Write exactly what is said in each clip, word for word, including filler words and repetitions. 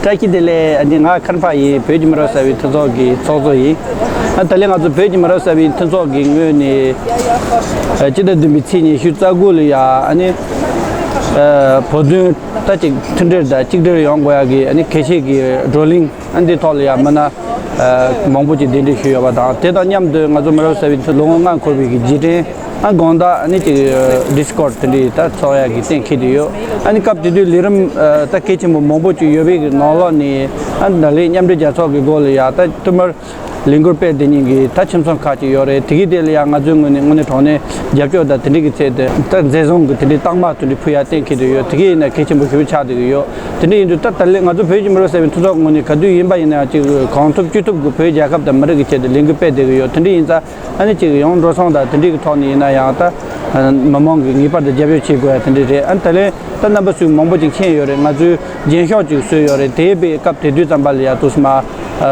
བཀྲ་ཤིས་བདེ་ལེགས། ཨ་ནི་ང་ཁན་ཕ་ཡིན། བོད་ཀྱི་མི་རབས་གསར་པའི་མཐུན་ཚོགས་ཀྱི་ཚོགས་གཙོ་ཡིན། ཨ་ད་ལན་ང་ཚོ་བོད་ཀྱི་མི་རབས་གསར་པའི་མཐུན་ཚོགས་ཀྱི་ངོས་ནས་ཨ་སྤྱི་ཟླ་བདུན་པའི་ཚེས་ཉི་ཤུ་རྩ་དགུ་ལ་ཡ་ཨ་ནི་ཨ་བོད་དོན་ད་ཅིག་མཐུན་སྒྲིལ་དང་གཅིག་སྒྲིལ་ཡོང་དགོས་ཡ་གི་ཨ་ནི་གལ་ཆེ་གི་བགྲོ་གླེང་ཨ་འདི་ཐོག་ལ་ཡ་མི་སྣ་ཨ་མང་པོ་ཅིག་གདན་འདྲེན་ཞུས་ཡོད་པ་དང་། དེ་དང་མཉམ་དུ་ང་ཚོ་མི་རབས་གསར་པའི་ཚོ་ལོ་ངོ་ལྔ་འཁོར་བའི་གི་རྗེས་དྲན་ཨ་དགོང་དག་ཨ་ནི་ཅིག་ཨ་ཌི་སི་ཀོཌ་དེ་འདྲའི་ད་ཚོགས་ཡག་གི་གཏན་འཁེལ་དུ་ཡོད། ཨ་ནི་སྐབས་དེ་དུས་ལས་རིམ་ཨ་ད་གལ་ཆེན་པོ་མང་པོ་ཅིག་ཡོད་པའི་གི་ནང་ལོགས་ནས་ཨ་ནི་ད་ལན་མཉམ་འབྲེལ་རྒྱལ་ཚོགས་ཀྱི་སྒོ་ལ་ཡ་ད་བསྟུད་མར་ལས་འགུལ་སྤེལ་བསྡད་མཁན་གྱི་ད་ཁྱིམ་ཚང་ཁག་ཅིག་ཡོད་རེད། དེ་གི་དེ་ལ་ཡ་ང་ཚོའི་ངོས་ནས་དངོས་གནས་དྲང་གནས་རྒྱབ་སྐྱོར་དང་དེ་འདྲའི་གི་ཚད་དེ་ད་མཛའ་བརྩེ་གི་དེ་འདྲའི་རྟགས་མ་དེ་འདྲའི་ཕུལ་ཡ་གཏན་འཁེལ་དུ་ཡོད། དེ་གི་ཡིན་ན་གལ་ཆེན་པོ་ཞེ་པོ་ཆགས་བསྡད་ཀྱི་ཡོད། དེ་འདྲ་ཡིན་དུས་ད་ད་ལན་ང་ཚོ་བོད་ཀྱི་མི་རབས་གསར་པའི་མཐུན་ཚོགས་ངོས་ནས་ག་དུས་ཡིན་པ་ཡིན་ན་ཡང་ཅིག་གང་ཐུབ་ཅི་ཐུབ་ཀྱི་བོད་རྒྱལ་ཁབ་དང་མི་རིགས་ཀྱི་ཆེད་དུ་ལས་འགུལ་སྤེལ་བསྡད་ཀྱི་ཡོད། དེ་འདྲ་ཡིན་ཙང་ཨ་ནི་ཅིག་ཡང་འགྲོ་སོང་དང་དེ་འདྲའི་གི་ཐོག་ནས་ཡིན་ན་ཡང་ད་མི་མང་གིས་ངེས་པར་དུ་རྒྱབ་སྐྱོར་བྱེད་དགོས་ཡ་དེ་འདྲ་རེད། ཨ་ནི་ད་ལན་ད་རྣམ་པ་ཚོས་མང་པོ་ཅིག་མཁྱེན་ཡོད་རེད། ང་ཚོས་རྒྱན་ཤོག་ཅིག་བཟོས་ཡོད་རེད། དེ་བས་སྐབས་དེ་དུས་ཙམ་པ་ལ་ཡ་དུས་སུ་མ་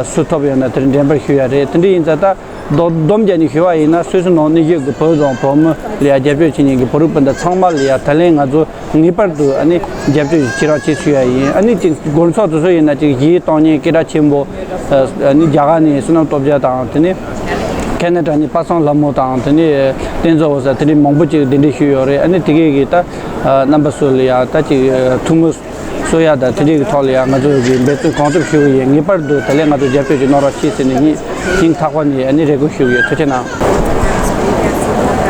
སུ་ཐོབ་ཡོད་ན་དེར་འགྲེམས་སྤེལ་ཞུ་ཡ་རེད། དེ་འདྲ་ཡིན་ཙང་ད་རྡོག་སྡོམ་བརྒྱབ་ནས་ཞུ་བ་ཡིན་ན་སུད་སི་ནང་གནས་བཞུགས་ཀྱི་བོད་དང་བོད་མི་ལ་ཡ་རྒྱབ་སྐྱོར་བྱེད་མཁན་གྱི་བོད་རིགས་སྤུན་ཟླ་ཚང་མ་ལ་ཡ་ད་ལན་ང་ཚོ་ངེས་པར་དུ་ཨ་ནི་རྒྱབ་སྐྱོར་ཞེ་དྲག་བྱེད་ཞུ་ཡ་ཡིན། ཨ་ནི་ཅིག་དགོང་ཚོགས་དེ་ཚོ་ཡིན་ན་ཅིག་གཞས་གཏོང་མཁན་སྐད་གྲགས་ཆེན་པོ་ཨ་ནི་རྒྱ་གར་ནས་བསོད་ནམས་སྟོབས་རྒྱལ་དང་དེ་ནས་ཁེ་ན་ཌ་ནས་པ་སངས་ལྷ་མོ་དང་དེ་ནས་བསྟན་འཛིན་འོད་ཟེར་དེ་འདྲའི་མང་པོ་ཅིག་གདན་འདྲེན་ཞུས་ཡོད་རེད། ཨ་ནི་དེ་གས་ཀྱི་ད་རྣམ་པ་ཚོ་ལ་ཡ་ད་ཅིག་ཐུགས་སྨོན་གསོ་ཡ་དང་དེ་འདྲའི་གི་ཐོག་ལ་ཡང་ང་ཚོ་གི་འབད་བརྩོན་གང་ཐུབ་ཞུ་གི་ཡིན། ངེས་པར་དུ་དེ་ལས་ང་ཚོ་རྒྱབ་སྐྱོར་ཅིག་གནང་རོགས་ཞེས་ཟེར་ནས་སྙིང་སྙིང་ཐག་པ་ནས་ཨ་ནི་རེ་སྐུལ་ཞུ་གི་ཡོད། ཐུགས་རྗེ་གནང་།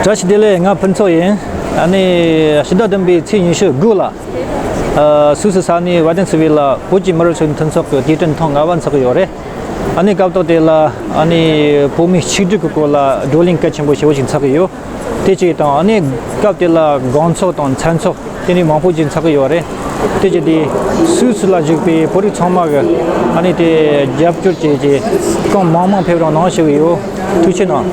བཀྲ་ཤིས་བདེ་ལེགས། ང་ཕུན་ཚོགས་ཡིན། ཨ་ནི་ཕྱི་ཟླ་བདུན་པའི་ཚེས་ཉི་ཤུ་དགུ་ལ་ཨ་སུད་སི་ས་གནས་ཝ་ཏན་སི་ཝི་ལ་བོད་ཀྱི་མི་རབས་ཚོའི་མཐུན་ཚོགས་ཀྱི་རྒྱལ་དྲུང་ཐེངས་ལྔ་པ་འཚོགས་ཀྱི་ཡོད་རེད། ཨ་ནི་སྐབས་ཐོག་དེ་ལ་ཨ་ནི་བོད་མིའི་ཆིག་སྒྲིལ་གྱི་སྐོར་ལ་བགྲོ་གླེང་གལ་ཆེན་པོ་ཞེ་པོ་ཞིག་འཚོགས་ཀྱི་ཡོད། དེ་གཅིག་དང་ཨ་ནི་སྐབས་དེ་ལ་དགོང་ཚོགས་དང་མཚན་ཚོགས་དེ་ནི་མང་པོ་ཞིག་འཚོགས་ཀྱི་ཡོད་རེད། དེ་གཅིག་དེ་སུད་སི་ལ་བཞུགས་པའི་བོད་རིགས་ཚང་མ་གི་ཨ་ནི་དེ་རྒྱབ་སྐྱོར་བྱས་རྗེས་གང་མང་མང་ཕེབས་རོགས་གནང་ཞུ་གི་ཡོད། ཐུགས་རྗེ་གནང་།